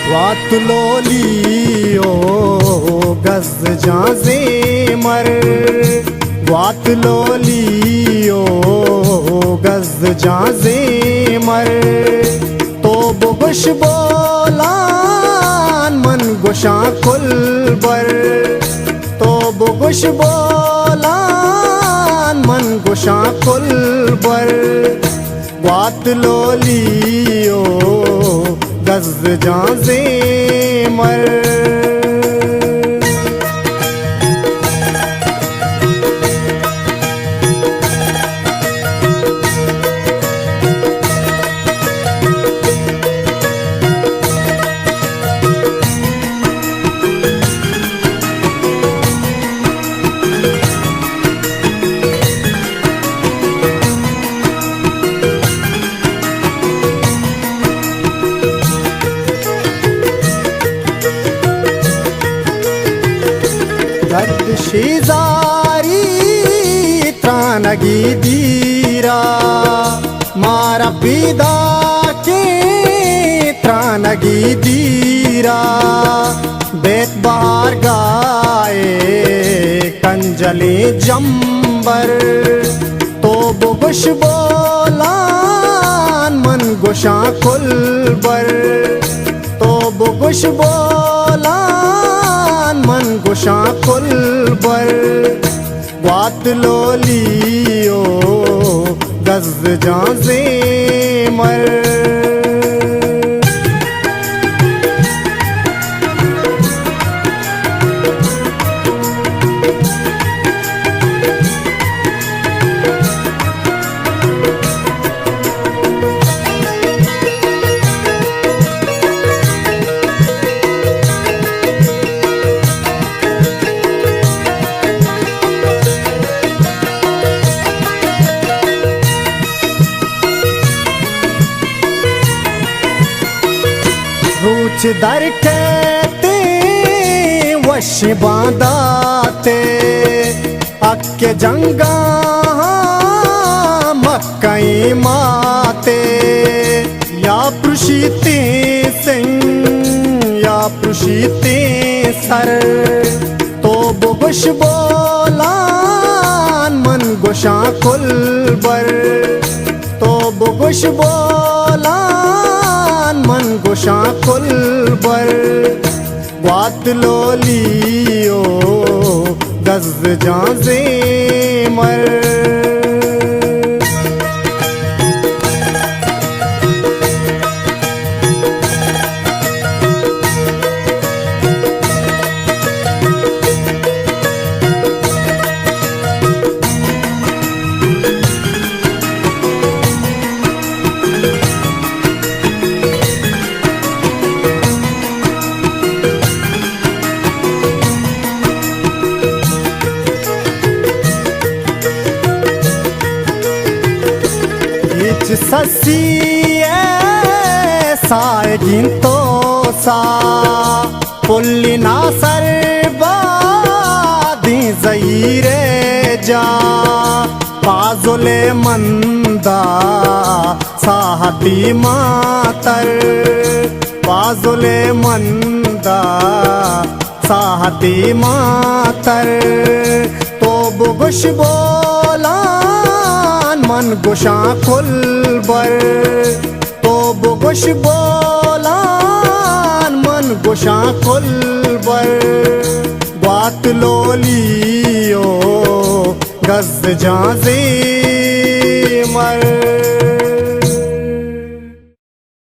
گوات لولی او گز جاں زیمر، گوات لولی او گز جاں زیمر، تو بگوش بولان من گوشاں کلبر، تو بگوش بولان من گوشاں کلبر۔ گوات لولی او گز جاں زیمر۔ درد شیزاری ترانگی دیرا، مارا پیدا کے ترانگی دیرا، بیت بہار گائے کنجلیں جمبر، تو بگوش بولان من گوشاں کلبر، تو بگوش بولان من گوشاں کلبر۔ گوات لولی او گز جاں زیمر۔ روچ در کیت وش بانداتے، اک جنگاں مکہیں ماتے، یا پرشیتیں سنگ یا پرشیتیں سر، تو بگوش بولان من گوشاں کلبر، تو بگوش بولان من گوشاں کلبر۔ گوات لولی او گز جاں زیمر۔ ہچ سسی ءِ ساہگیں تو سا، پلی ناسر بادیں زہیر ءِ جاہ، پازل ءِ مندا ساہتی ماتر، پازل ءِ مندا ساہتی ماتر، تو بگوش بولان من گوشاں کلبر، تو بگوش بولان من گوشاں کلبر۔ گوات لولی او گز جاں زیمر۔